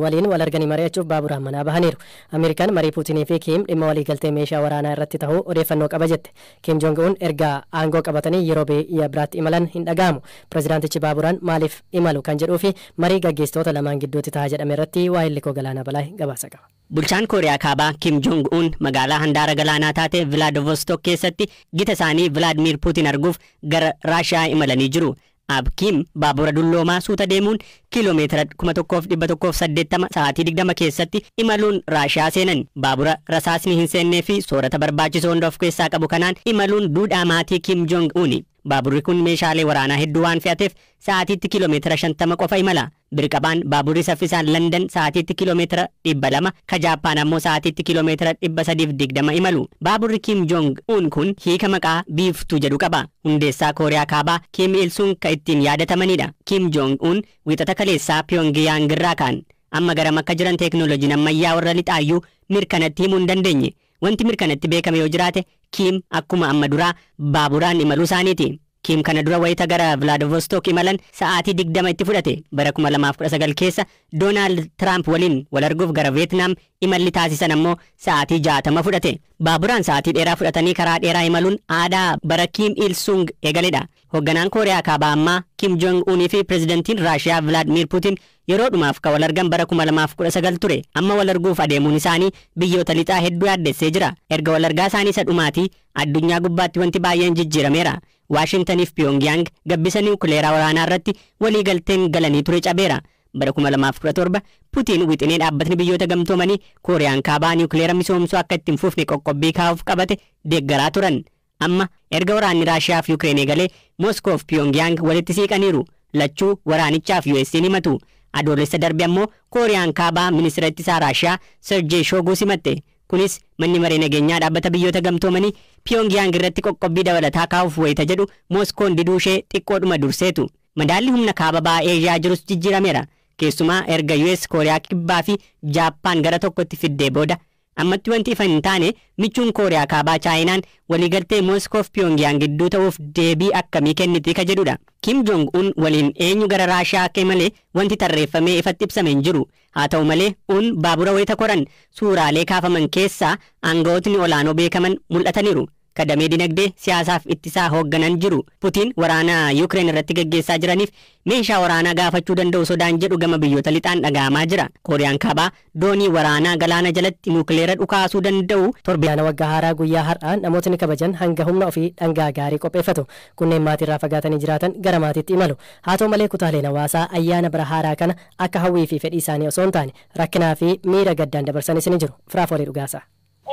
Waliin wal arganii mari'achuuf baaburaan manaa bahaniiru. Ameerikaan marii Puutinii fi Kiim dhimma waliigaltee meeshaa waraanaa irratti ta'uu odeeffannoo qaba jette. Kiim Joong Un erga aangoo qabatanii yeroo biyya biraatti imalan hin dhaga'amu. Pireezidaantichi baaburaan maaliif imalu kan jedhuu fi marii gaggeessitoota lamaan gidduutti ta'a jedhame irratti waa'illi koo Galaanaa Balaa gabaasa qaba. Bulchaan Kooriyaa Kaabaa Kim Jong Un magaalaa handaara galaanaa taate Vilaadivostok keessatti gita isaanii Vilaadimir Puutin arguuf gara Raashiyaa imalanii jiru. Ab Kim baabura dulloomaa suuta deemuun kiiloomeetira 1180 sa'aatii 20 keessatti imaluun Raashiyaa seenan. Baabura rasaasni hin seennee fi soorata barbaachisoo hunda of keessaa qabu kanaan imaluun duudhaa maatii Kim Jong Uni. Baaburri kun meeshaalee waraanaa hedduu waan fe'ateef sa'aatiitti kiiloomeetira 50 qofa imala. Birqabaan baaburri saffisaan London sa'aatiitti kiiloomeetira 200, ka Jaappaan ammoo sa'aatiitti kiiloomeetira 320 imalu. Baaburri Kim Jong Un kun hiika maqaa biiftuu jedhu qaba. Hundeessaa Kooriyaa Kaabaa Kim Il Sung ka ittiin yaadatamanidha. Kim Jong Un Wiixata kaleessaa Pyongyang irraa ka'an. Amma garam akka jiran teeknooloojiin ammayyaa warra lixaayyuu mirkanatti himuu hin dandeenye. Wanti mirkanatti beekame yoo jiraate, Kim akkuma amma duraa baaburaan imaluu isaaniiti. Kim kana dura wayita gara Vilaadivostok imalan sa'aatii 20 itti fudhate. Bara 2019 keessa Doonaald Tiraamp waliin wal arguuf gara Veetnaam imalli taasisan ammoo sa'aatii 60 fudhate. Baaburaan sa'aatii dheeraa fudhatanii karaa dheeraa imaluun aadaa bara Kim Il Sung eegaledha. Hoogganaan Kooriyaa Kaabaa ammaa Kim Jong Unii fi pireezidantiin Raashiyaa Vilaadimir Puutin yeroo dhumaaf kan wal argan bara 2019 ture. Amma wal arguuf adeemuun isaanii biyyoota lixaa hedduu yaaddessee jira. Erga wal argaa isaanii isa dhumaatii addunyaa gubbaatti wanti baay'een jijjiirameera. Waashingtaniif Pyongyang gabbisa niwukileeraa waraanaa irratti walii galteen galanii ture cabeera. Bara 2017 Putiin wixinee dhaabbatni biyyoota gamtoomanii Kooriyaan Kaabaa niwukileera misoomsuu akka itti hin fufne qoqqobbii kaa'uuf qabate deeggaraa turan. Amma erga waraanni Raashiyaa fi Yukireen eegalee Moskoo fi Pyongyang walitti siiqaniiru. Lachuu waraanichaaf US'n himatu. Adoolessa darbe ammoo Kooriyaan Kaabaa ministeera ittisaa Raashiyaa Sergey Shoiguu simatte. Kunis manni maree nageenyaa dhaabbata biyyoota gamtoomanii Pyongyang irratti qoqqobbii dabalataa kaa'uuf wayita jedhu Moskoon diduu ishee xiqqoodhuma durseetu. Madaalli humna kaaba ba'a Eeshiyaa jirus jijjiirameera. Keessumaa erga US Kooriyaa Kibbaa fi Jaappaan gara tokkotti fiddee booda. Ammatti wanti ifa hin taane michuun Kooriyaa Kaabaa Chaayinaan waliigaltee Moskoo fi Pyongyang gidduu ta'uuf deebii akkamii kenniti ka jedhudha. Kim Jong Un waliin eenyu gara Raashiyaa akka imale wanti tarreeffamee ifatti ibsame hin jiru. Haa ta'u malee, Un baabura wayita koran suuraalee kaafaman keessaa aangawootni olaanoo beekaman mul'ataniiru. Ka damee dinagdee, siyaasaaf ittisaa hoogganan jiru. Putiin waraana Yukireen irratti gaggeessaa jiraniif meeshaa waraanaa gaafachuu danda'u sodaan jedhu gama biyyoota lixaan dhaga'amaa jira. Kooriyaan Kaabaa doonii waraanaa galaana jalatti nuukileera dhukaasuu danda'u torbe Ayyaana waggaa haaraa guyyaa har'aa namootni kabajan hanga humna ofii dhangaa gaarii qopheeffatu. Kunneen maatiirraa fagaatanii jiraatan gara maatiitti imalu. Haa ta'u malee, kutaaleen hawaasaa ayyaana bara haaraa kana akka hawwii fi fedhii isaanii osoo hin taane rakkinaa fi miira gaddaan dabarsanis ni jiru. Firaafoolii Dhugaasaa.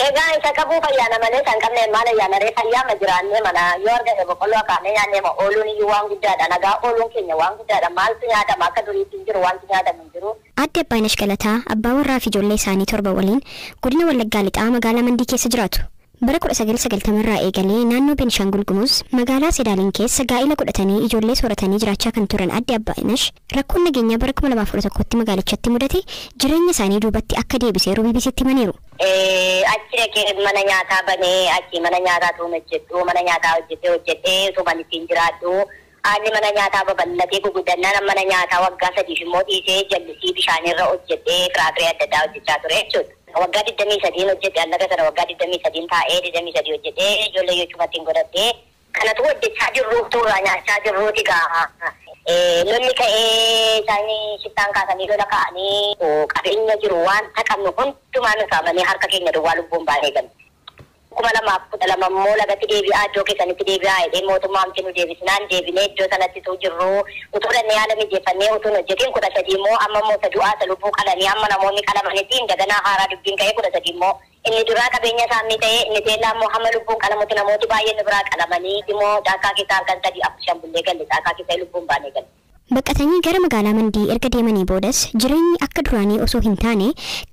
Egaa isa qabuu fayyaana malee kan qabne maal ayyaana ree? Fayyaama jiraannee mana yoo argate boqqolloo akaanee nyaannee ma ooluun iyyuu waan guddaadha. Nagaa ooluun keenya waan guddaadha. Maaltu nyaatama? Akka duriitti hin jiru, wanti nyaatamu hin jiru. Aadde Abbaayinash Galataa abbaa warraa fi ijoollee isaanii torba waliin godina Wallaggaa Lixaa magaalaa Mandii keessa jiraatu. Bara 1990 irraa eegalee naannoo Beenishaangul Gumuz magaalaa Sedaaliin keessa gaa'ila godhatanii ijoollee sooratanii jiraachaa kan turan Aadde Abbaayinash, rakkoon nageenyaa bara 2011tti magaalichatti mudate jireenya isaanii duubatti akka deebiseeru BBCtti himaniiru. Achi dhaqee mana nyaataa banee, achi mana nyaataa tuun hojjedhu, mana nyaataa hojjetee hojjedhee utuman ittiin jiraadhu. Haalli mana nyaataa babal'atee guguddannaan mana nyaataa waggaa 3f immoo dhiisee jallisii bishaanirra hojjedhee firaafiree adda addaa hojjechaa ture jechuudha. Waggaa 23n hojjedhe allaga sana, waggaa 23n taa'ee 23 hojjedhee ijoollee jechuumatti hin godhadhee. Kanatu hojjechaa jirru, tuurraa nyaachaa jirruuti gaa. Lolli ka'ee, isaan shiftaan kaasanii lola ka'anii, qabeenya jiru wanta qabnu hundumaa nu saamanii harka keenya duwwaa lubbuun baanee galle. 2012 immoo lagatti deebi'aa, iddoo keessanitti deebi'aa jedhee mootummaa amti nu deebisnaan deebinee iddoo sanatti utuu jirru, utuu dhannee haala mijeeffannee utuu hin hojjetin, 13 immoo amma immoo isa du'aa isa lubbuu qalanii amma namoonni qalamanitti indaganaa haaraa dubbiin ka'ee, 13 immoo inni duraa qabeenya isaanii ta'ee, inni teellaa immoo hamma lubbuun qalamutti namooti baay'een nu biraa qalamanii immoo caakkaa keessaa halkan 3, 4, 5 bullee galle, caakkaa keessaa lubbuun baanee galle. Baqatanii gara magaalaa Mandii erga deemanii boodas jireenyi akka duraanii osoo hin taane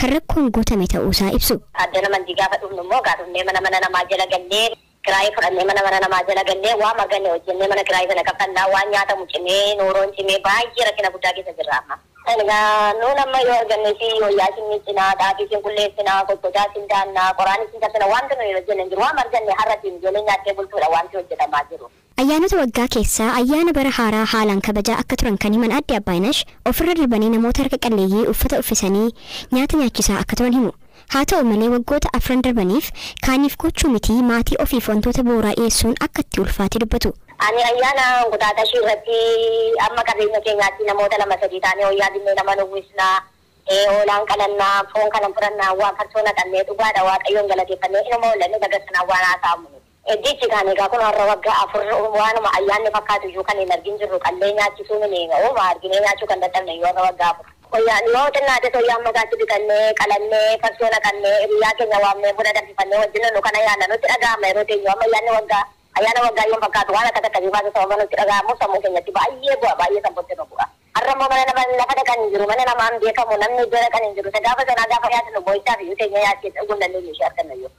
kan rakkoon guutame ta'uusaa ibsu. Addana Mandii gaafa dhufnu immoo gaa dhufnee mana mana namaa jala gallee, kiraayii fudhannee mana mana namaa jala gallee, waan arganne hojjennee mana kiraayii sana kaffallaa, waan nyaatamu cimee, nuuroon cimee, baay'ee rakkina guddaa keessa jirra amma. Egaa nuun amma yoo arganne si wayyaa isin miiccinaa, xaafii isin qulleessinaa, kokkocaa isin daannaa, qoraan isin cabsina, wanti nuyi hojjenne hin jiru. Waan arganne har'a ittiin ijoollee nyaattee bultuudha wanti hojjetamaa jiru. Ayyaanota waggaa keessaa ayyaana bara haaraa haalaan kabajaa akka turan kan himan Aadde Abbaayinash ofirra darbanii namoota harka qalleeyyii uffata uffisanii nyaata nyaachisaa akka turan himu. Haa ta'u malee waggoota 4 darbaniif kaaniif gochuu miti maatii ofiif wantoota bu'uuraa dhiyeessuun akka itti ulfaate dubbatu. Ani ayyaana Inquxaaxashii irratti amma qabeenya keenyaatti namoota 2-3 taanee wayyaa binnee nama nuwwisnaa, hoolaan qalannaa, foon kana fudhannaa, waan farsoo naqannee dhugaadha Waaqayyoon galateeffannee inuma oollanne dagarsanaa waan haasa'amu. Ejjichi kan egaa kun har'a waggaa 4 waanuma ayyaanni fakkaatu iyyuu kan hin argin jirru qallee nyaachisuu mini ooma arginee nyaachuu kan dadhabne iyyuu har'a waggaa 4. Wayyaan yoo xinnaate toyyaan makaatti bitannee qalannee farsoo naqannee hiriyaa keenya waamnee buna danfifannee wajjin nu kana yaadna nutti dhaga'ama yeroo teenyu amma ayyaanni waggaa ayyaana waggaa yoo fakkaatu waan akka takka baasa sababa nutti dhaga'amu sammuu keenyatti baay'ee bu'a baay'ee sammuutti nu bu'a. Har'a immoo mana nama lafa dhaqan hin jiru mana namaan beekamu namni iddoo dhaqan hin jiru gaafa sanaa gaafa yaadnu boo'ichaaf iyyuu teenya yaadchee dhuguu dandeenyu ishee arganna iyyuu.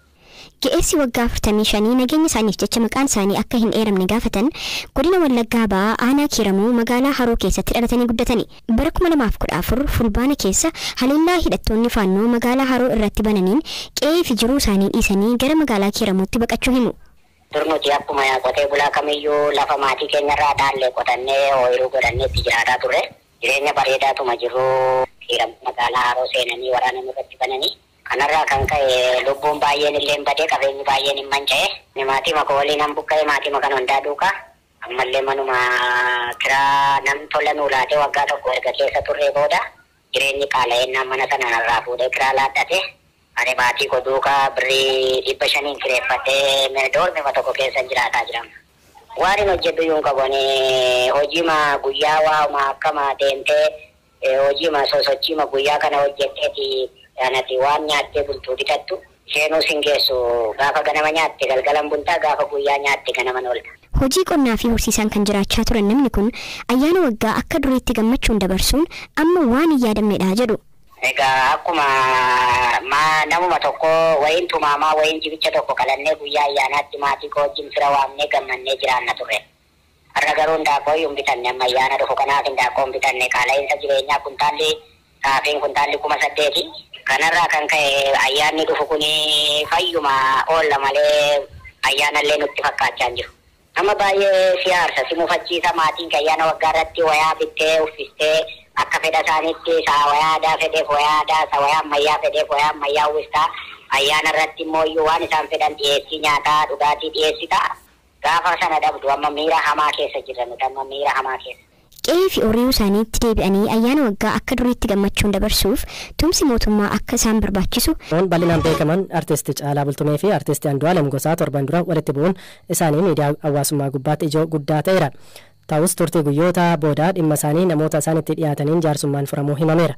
Ga'eessi waggaa 45 nageenya isaaniif jecha maqaan isaanii akka hin eeramne gaafatan godina Wallaggaa Ba'aa aanaa Kiiramuu magaalaa Haroo keessatti dhalatanii guddatani. Bara 2014 fulbaana keessa haleellaa hidhattoonni Faannoo magaalaa Haroo irratti bananiin qe'ee fi jiruu isaanii dhiisanii gara magaalaa Kiiramuutti baqachuu himu. Dur nuti akkuma qotee bulaa kamiyyuu lafa maatii keenyarraa dhaallee qotannee ooyiruu godhannee itti jiraataa turre. Jireenya bareedaatuma jirru Kiiramuu magaalaa Haroo seenanii waraana nurratti bananii. Kanarraa kan ka'e lubbuun baay'een illee badee qabeenyi baay'een hin manca'e. Maatii maka waliin han buqqa'e maatii maka hundaa duukaa. Ammallee manuma kiraa nam tola nuu laatee waggaa tokko erga keessa turree booda jireenyi qaala'eennaan mana sana narraa fuudhee kiraa laaddate. Ani maatii koo duukaa birrii 500 kireeffadhee doormima tokko keessa jiraataa jira. Waan hin hojjedhu iyyuu hin qabu. Ani hojiima guyyaa waa'uma akkama deemtee hojiima sosochiima guyyaa kana hojjetteeti anati waan nyaattee bultuu bitattu isheenuu sin geessu gaafa ganama nyaatte galgalan bultaa gaafa guyyaa nyaatte ganaman oolta. Hojii qonnaa fi horsiisaan kan jiraachaa turan namni kun ayyaana waggaa akka duriitti gammachuun dabarsuun amma waan hin yaadamnedha jedhu. Egaa akkuma namuma tokko wayiin tumaamaa wayiin jibicha tokko qalannee guyyaa ayyaanaatti maatii koo wajjin fira waamnee gammannee jiraanna turre. Har'a garuu hindaaqqoo iyyuu hin bitanne amma ayyaana dhufu kanaaf hindaaqqoo hin bitanne qaala'insa jireenyaa kuntaalli xaafiin kuntaalli 8,000. Kanarraa kan ka'e ayyaanni dhufu kun fayyuma oolla malee ayyaanallee nutti fakkaachaa hin jiru. Nama baay'ee si aarsa si mufachiisa maatiin ayyaana waggaa irratti wayaa bittee uffistee akka fedha isaaniitti isaa wayaa aadaa fedheef wayaa aadaa isa wayaa ammayyaa fedheef wayaa ammayyaa uwwistaa ayyaana irratti immoo iyyuu waan isaan fedhan dhiyeessii nyaataa dhugaatii dhiyeessita. Gaafa sana dhabdu amma miira hamaa keessa jirra nuti amma miira hamaa keessa. Qe'ee fi ooyiruu isaaniitti deebi'anii ayyaana waggaa akka duriitti gammachuun dabarsuuf tumsi mootummaa akka isaan barbaachisu. Bal'inaan beekaman artisti Caalaa Bultumee fi artisti Andu'aalem Gosaa torban dura walitti bu'uun isaanii miidiyaa hawaasummaa gubbaatti ijoo guddaa ta'eera. Ta'us turtii guyyoota booda dhimma isaanii namoota isaan itti dhiyaataniin jaarsummaan furamuu himameera.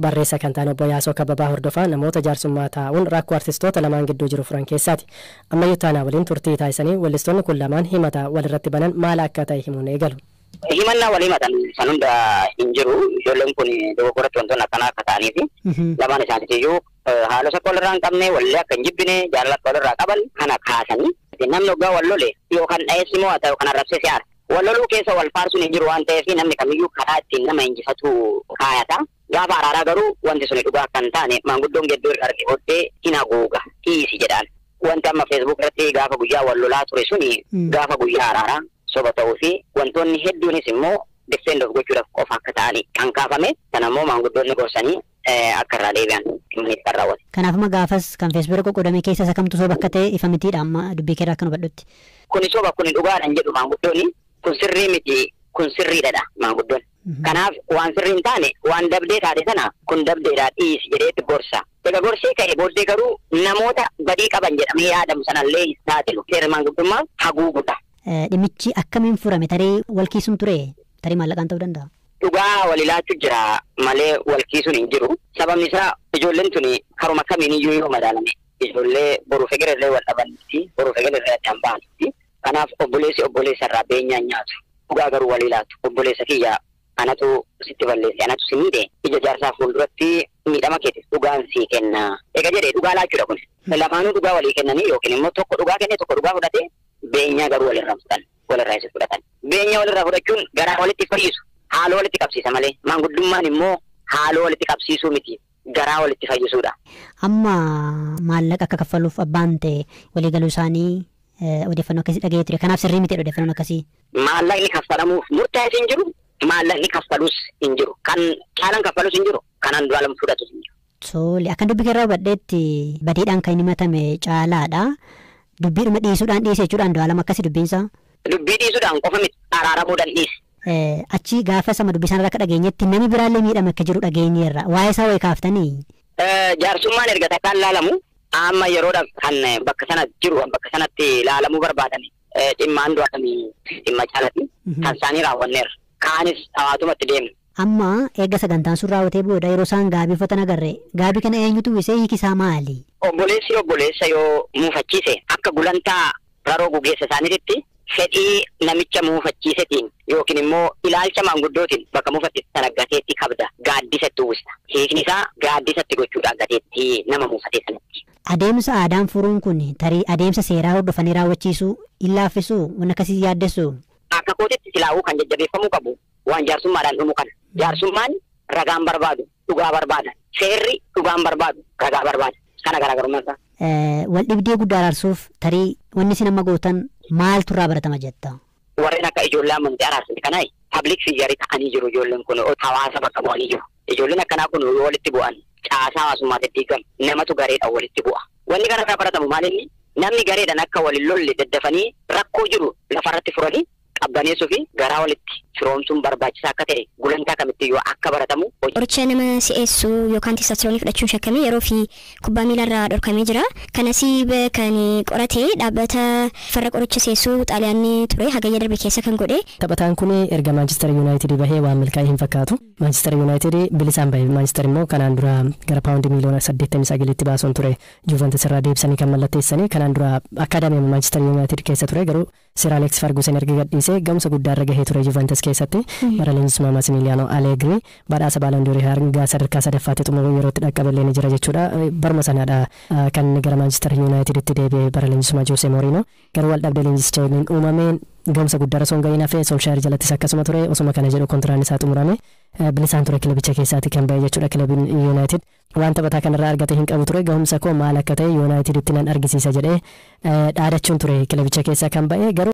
Barreessa kan ta'an obbo Yaasoo Kababaa Hordofaa namoota jaarsummaa taa'uun rakkoo artistoota lamaan gidduu jiru furan keessaati. Ammayyuu taanaa waliin turtii taasisanii weellistoonni kun lamaan himata walirratti banan maal akka ta'e himuun eegalu. Himannaa walii himatan san hunda hin jiru. Ijoolleen kun dogoggoratti wantoonni akkanaa akka ta'aniifi lamaan isaaniitiyyuu haalota akka walirraa hin qabne, walillee akka hin jibbine, jaalala akka walirraa qaban kana kaasanii namni waggaa wal lole yookaan dha'eessi moo haa ta'u kan arrabsee si aara. Wal loluu keessa wal faarsuun hin jiru waan ta'eef namni kamiyyuu karaa ittiin nama injifatu kaayata. Gaafa araaraa garuu wanti suni dhugaa akka hin taane maanguddoon gidduu irra arge booddee hin haguuga dhiisi jedhaan. Wanti amma Facebook irratti gaafa guyyaa wal lolaa ture suni gaafa guyyaa araaraa soba ta'uu fi wantoonni hedduunis immoo defend of gochuudhaaf qofa akka ta'ani kan kaafame sana immoo maanguddoonni gorsanii akka irraa deebi'an himaniif kan raawwate. Kanaaf amma gaafas kan Facebook qoqqoodame keessa isa kamtu soba akka ta'e ifa mitiidha amma dubbii keerraa akka hubadhutti. Kuni soba kuni dhugaadhaan jedhu maanguddoonni kun sirrii miti kun sirriidha maanguddoonni. Kanaaf waan sirrii hin taane waan dabdee taate sana kun dabdeedha dhiisi jedheetti gorsa. Egaa gorsee ka'e booddee garuu namoota badii qaban jedhamee yaadamu sanallee hin saaxilu. Seera maanguddummaa haguugudha. Dhimmichi akkamiin furame tarii wal kiisuun ture tarii maallaqaan ta'uu danda'a. Dhugaa wal ilaachuu jira malee wal kiisuun hin jiru. Sababni isaa ijoolleen tuni karuma kamiin iyyuu yoo madaalame ijoollee boruuf egerellee wal dhabanitti boruuf egerellee addaan ba'anitti. Kanaaf obboleessi obboleessa irraa beenyaan nyaatu. Dhugaa garuu wal ilaatu. Obboleessa kiyya anatu sitti balleesse anatu si miidhe ija jaarsaa fuulduratti miidhama keetis dhugaan sii kenna. Egaa jedhee dhugaa laachuudha kun. Lamaanuu dhugaa walii kennanii yookiin immoo tokko dhugaa kennee tokko dhugaa fudhatee beenyaa garuu walirraa fudhatan walirraa isa fudhatan. Beenyaa walirraa fudhachuun garaa walitti fayyisu haaloo walitti qabsiisa malee maanguddummaan immoo haaloo walitti qabsiisuu miti garaa walitti fayyisuudha. Amma maallaqa akka kaffaluuf abbaan ta'e waliigaluu isaanii Odeeffannoo akkasii dhaga'ee ture. Kanaaf sirrii miti odeeffannoon akkasii. Maallaqni kaffalamuuf murtaa'es hin jiru. Maallaqni kaffalus hin jiru. Kan Caalaan kaffalus hin jiru. Kan Andu'aalam fudhatus hin jiru. Tole, akkan dubbii keerraa hubadheetti badiidhaan kan himatame Caalaadha. Dubbiidhuma dhiisuudhaan dhiise jechuudha Andu'aalam akkasi dubbiinsaa. Dubbii dhiisuudhaan qofa miti, araaramuudhaan dhiise. Achi gaafa sama dubbii isaanirraa akka dhageenyetti namni biraallee miidhame akka jiru dhageenyeerra. Waa'ee isaa wayii kaaftanii? Jaarsummaan erga takkaan laalamu amma yeroodhaaf kan bakka sana jiru, bakka sanatti laalamuu barbaadan dhimma Andu'aalamii dhimma Caalati kan isaanii raawwanneerra. Kaanis hawaatumatti deemna. Amma eega sagantaan sun raawwatee booda yeroo isaan gaabii uffatan agarre, gaabii kana eenyutu uwwisee, hiiki isaa maali? Obboleessi obboleessa yoo muufachiise akka gulantaa raroo gugeessa isaaniitti fedhii namicha muufachiisetiin yookiin immoo ilaalcha maanguddootiin bakka muufatte sana gateetti kabda, gaaddisatti uwwista. Hiikni isaa gaaddisatti gochuudha gateetti nama muufatee sanatti. Adeemsa aadaan furuun kun tarii adeemsa seeraa hordofanii raawwachiisuu hin laaffisuu, waan akkasii yaaddessu? Akka kootitti silaa'uu kan jajjabeeffamuu qabu waan jaarsummaadhaan dhumu kana. Jaarsummaan ragaan barbaadu, dhugaa barbaada. Seerri dhugaan barbaadu, ragaa barbaada. Kana garaagarummaan isaa. Wal dhibdee guddaa araarsuuf tarii wanni isin amma gootan maaltu irraa baratama jetta? Warreen akka ijoollee amantii araarsite kanaa public figure ta'anii jiru, ijoolleen kun hawaasa bakka bu'anii jiru. Ijoolleen akkanaa kun yoo walitti bu'an caasaa hawaasummaatti diigamu, namatu gareedhaan walitti bu'a. Wanni kana irraa baratamu maal inni, namni gareedhaan akka waliin lolle daddafanii rakkoo jiru lafarratti furanii qabbaneessuu fi garaa walitti firoomsuun barbaachisaa akka ta'e gulantaa kamitti yoo akka baratamu. Qoricha nama si'eessu yookaan testosteroonii fudhachuun shakkamee yeroo fi kubbaa miilarraa dhorkamee jira. Kanas kan qorate dhaabbata farra qoricha si'eessuu Xaaliyaanii ture, hagayya darbe keessa kan godhe. Taphataan kun erga Manchester United bahee waan milkaa'e hin fakkaatu. Manchester United bilisaan bahe. Manchester immoo kanaan dura gara paawundii miiliyoona 89tti baasuun ture Juventus irraa deebisanii kan mallatteessanii. Kanaan dura akaadaamii Manchester United keessa ture, garuu Sir Alex Ferguson erga gadhiisee ga'umsa guddaa irra gahee ture Juventus keessatti. Bara leenjisummaa Massimiliano Allegri badhaasa Ballon d'Or hanga sadarkaa sadaffaatti xumuruu yeroo itti dhaqqaballee ni jira jechuudha. Baruma sanaadha kan inni gara Manchester Uniteditti deebi'e bara leenjisummaa Jose Mourinho. Garuu wal dhabdee leenjisicha waliin uumameen ga'umsa guddaa osoo hin gahiin hafee. Solskjaer jalattis akkasuma ture. Osuma kana jedhu kontiraan isaa xumurame, bilisaan ture kilabicha keessaati kan bahe jechuudha. Kilabiin United waan taphataa kanarraa argate hin qabu ture. Ga'umsa koo maal akka ta'e Uniteditti nan argisiisa jedhee dhaadachuun ture kilabicha keessaa kan bahe garuu.